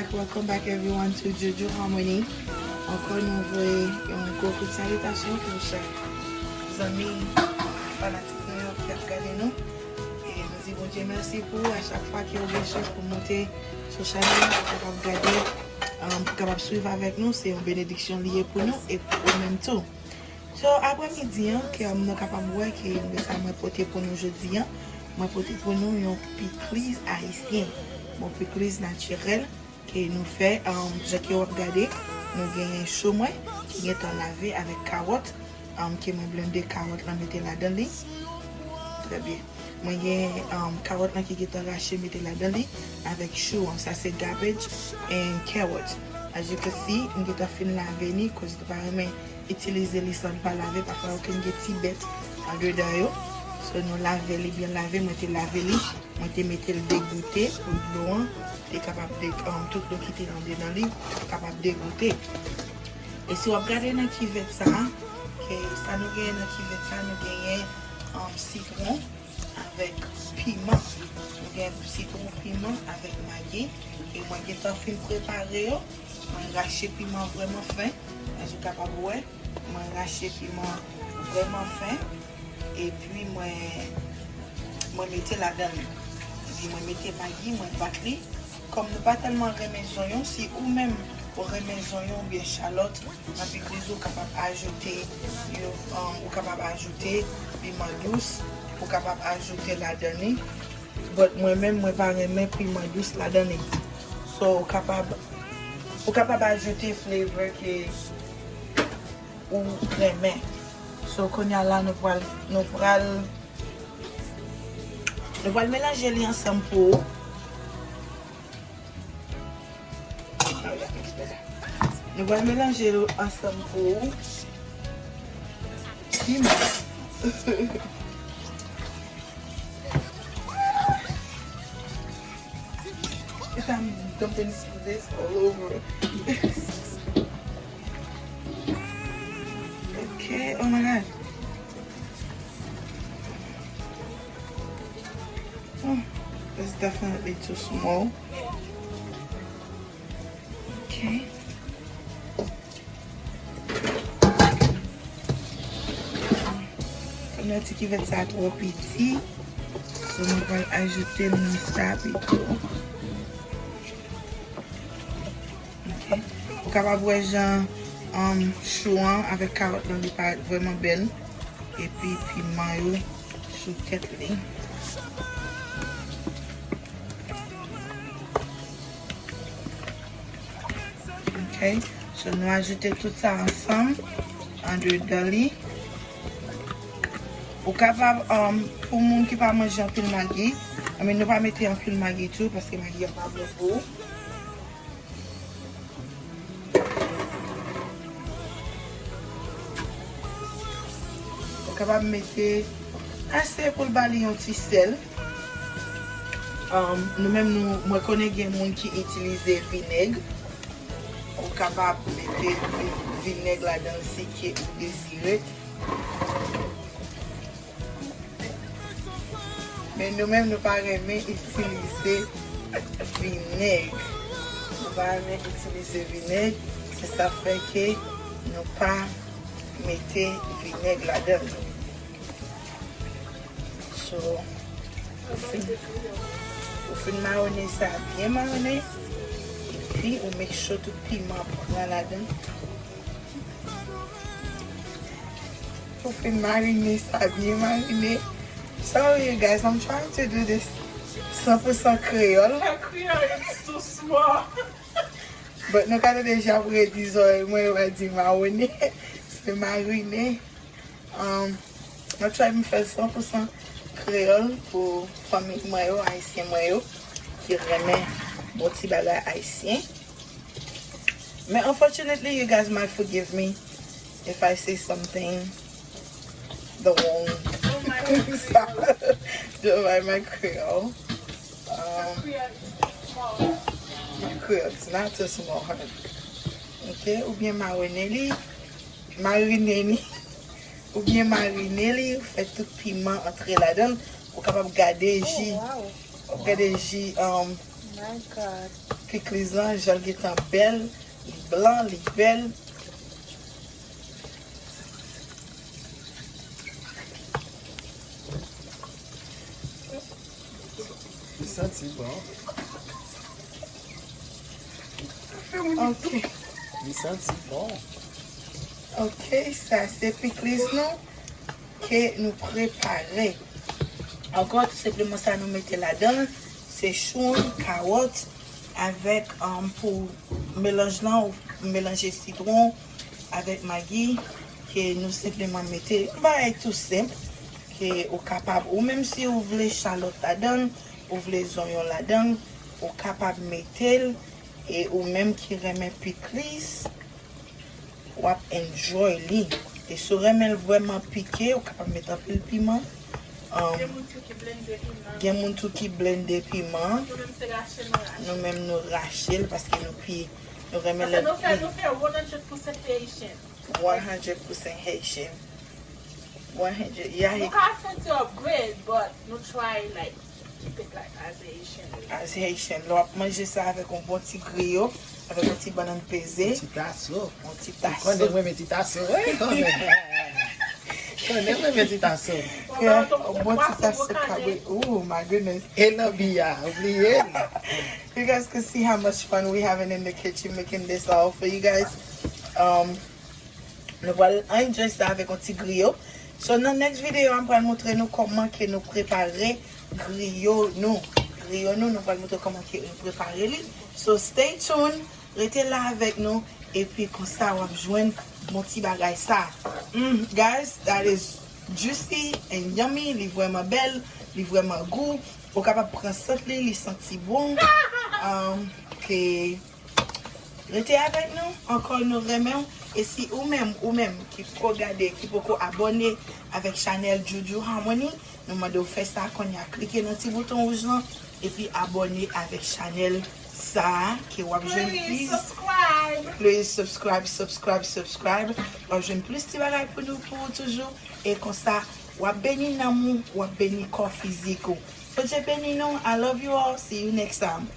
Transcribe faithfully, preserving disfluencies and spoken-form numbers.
Welcome back everyone to Jojo Harmony. Ankò nou voye yon gwo kout salitasyon pou chak zanmi fanatik nou yo ki ap gade nou. E nou di Bondye mèsi pou a chak fwa ke ou gen chans pou moute sou chanèl pou kapab gade, um, pou kapab swiv avèk nou. Se yon benediksyon li ye pou nou e pou ou menm tou. So, aprè midi an, ke, um, nou kapab wè ke men sa mwen pote pou nou jodi an. Mwen pote pou nou yon pikliz ayisyen. Bon, pikliz natirèl ke nou fè, um, jan ke w ap gade, nou genyen chou mwen ki gentan lave avèk kawòt, um, ke mwen blende kawòt lan mete ladan li. Trè byen. Mwen gen, um, kawòt lan ki gentan rache mete ladan li avèk chou an. Sa se cabbage and carrot. As you can see, m gentan fin lave li, koz nou pa renmen itilize li san n pa lave, pafwa yo konn gen ti bèt andedan yo. So, nou lave li byen lave, mwen te lave li, mwen te mete l degoute pou dlo an te kapab de-, um, tout dlo ki te andedan li kapab degoute. E si w ap gade nan kivèt sa a, ke sa nou genyen nan kivèt sa a, nou genyen, um, sitwon avèk piman. Nou gen sitwon, piman avèk magi. E mwen gentan fin prepare yo. Mwen rache piman vrèman fen. As ou kapab wè, mwen rache piman vrèman fen. Epi mwen, mwen mete ladan li. Epi mwen mete magi, mwen bat li. Kòm nou pa tèlman renmen zonyon, si ou menm ou renmen zonyon oubyen chalòt, nan pikliz ou kapab ajoute yo, um, ou kapab ajoute piman dous, ou kapab ajoute ladan li. But mwen menm, mwen pa renmen piman dous ladan li. So, ou kapab, ou kapab ajoute flavor ke ou renmen. So, kounye a la, nou pral, nou pral, nou pral melanje li ansanm pou ou. Nou pral melanje yo ansanm pou ou. Piman. It's, I'm dumping this all over. Okay, oh my God. Oh, it's definitely too small. Ok. Kòm nou di kivèt sa twò piti, so nou pral ajoute l nan sa pito. Ok. Ou kapab wè jan, um, chou an avèk kawòt lan li parèt vrèman bèl. Epi piman yo sou tèt li. Ok. So, nou ajoute tout sa ansanm andedan li. Ou kapab, um, pou moun ki pa manje anpil magi, I mean, nou pa mete anpil magi tou, paske magi a pa bon pou ou. Ou kapab mete ase pou l ba li yon ti sèl. Um, nou menm, nou, mwen konnen gen moun ki itilize vinèg. Ou kapab mete vi-, vinèg ladan l si ke ou dezire. Men nou menm, nou pa renmen itilize vinèg. Nou pa renmen itilize vinèg. Se sa fè ke nou pa mete vinèg ladan l. So, ou fin, ou fin marone sa byen marone. Epi, ou make sure tout piman pran ladan l. Pou fin marine sa byen marine. Sorry, you guys, I'm trying to do this san pou san kreyòl. Her Creole is too small. But nou ka tande jan ap redi zòrèy mwen, yo pa di marone. Se marine. Um, mwen try m fè l san pou san kreyòl pou fanmi mwen yo, ayisyen mwen yo, ki renmen bon ti bagay ayisyen. Men unfortunately, you guys might forgive me if I say something the wrong, don't mind my Creole. Um, my Creole is not too small, honey. Ok, ou byen marone li, marine li, ou byen marine li, ou fè tout piman antre ladan l, ou kapab gade ji, ou gade ji, um, My God. Pikliz lan, jan l gentan bèl, li blan, li bèl. Li santi bon. Ok. Li santi bon. Ok, sa se pikliz nou ke nou prepare. Ankò, tou senpleman sa nou mete ladan, se chou, kawòt, avèk, um, pou melanj lan, ou melanje sitwon avèk magi, ke nou senpleman mete yon bagay tou senp, ke ou kapab, ou menm si ou vle chalòt ladan, ou vle zonyon ladan, ou kapab mete l, e ou menm ki renmen pikliz, w ap enjoy li. E si w renmen l vrèman pike, ou kapab met anpil piman. Um, Gen moun tou ki blende piman. Gen moun tou ki blende piman. Nou menm se rache nou rache. Nou menm nou rache l paske nou pi, nou renmen Paske lè nou fè, nou fè one hundred percent Haitian. One hundred percent Haitian. One hundred, yeah. Nou ka fè ti upgrade, but nou try, like, keep it, like, as Haitian. As Haitian. Lè w ap manje sa avèk yon bon ti griyo, avèk yon ti bannann peze. Yon ti taso. Yon ti taso. Ou konnen m renmen ti taso, wi, kanmenm. Konnen m renmen ti taso. Yeah, yon bon ti taso kabrit. Oh, my goodness. E nan bi a, ou bliye l. You guys can see how much fun we having in the kitchen making this all for you guys. Um, Nou pral enjoy sa avèk yon ti griyo. So, nan next video, m pral montre nou kòman ke nou prepare griyo nou. Griyo nou, nou pral montre kòman ke nou prepare li. So, stay tuned, rete la avèk nou, epi konsa w ap jwenn bon ti bagay sa. Mm, guys, that is juicy and yummy. Li vrèman bèl, li vrèman gou. Ou kapab pran sant li, li santi bon. Um, ke Rete avèk nou, ankò nou renmen w. E si ou menm, ou menm ki poko gade, ki poko abòne avèk chanèl Juju Harmony, nou mande w fè sa kounye a. Klike nan ti bouton wouj lan, epi abòne avèk chanèl sa a, ke w ap jwenn Please plis. Subscribe. Please subscribe, subscribe, subscribe. W ap jwenn plis ti bagay pou nou, pou ou toujou. E konsa, w ap beni nanm ou, w ap beni kò fizik ou. Bondye beni nou. I love you all. See you next time.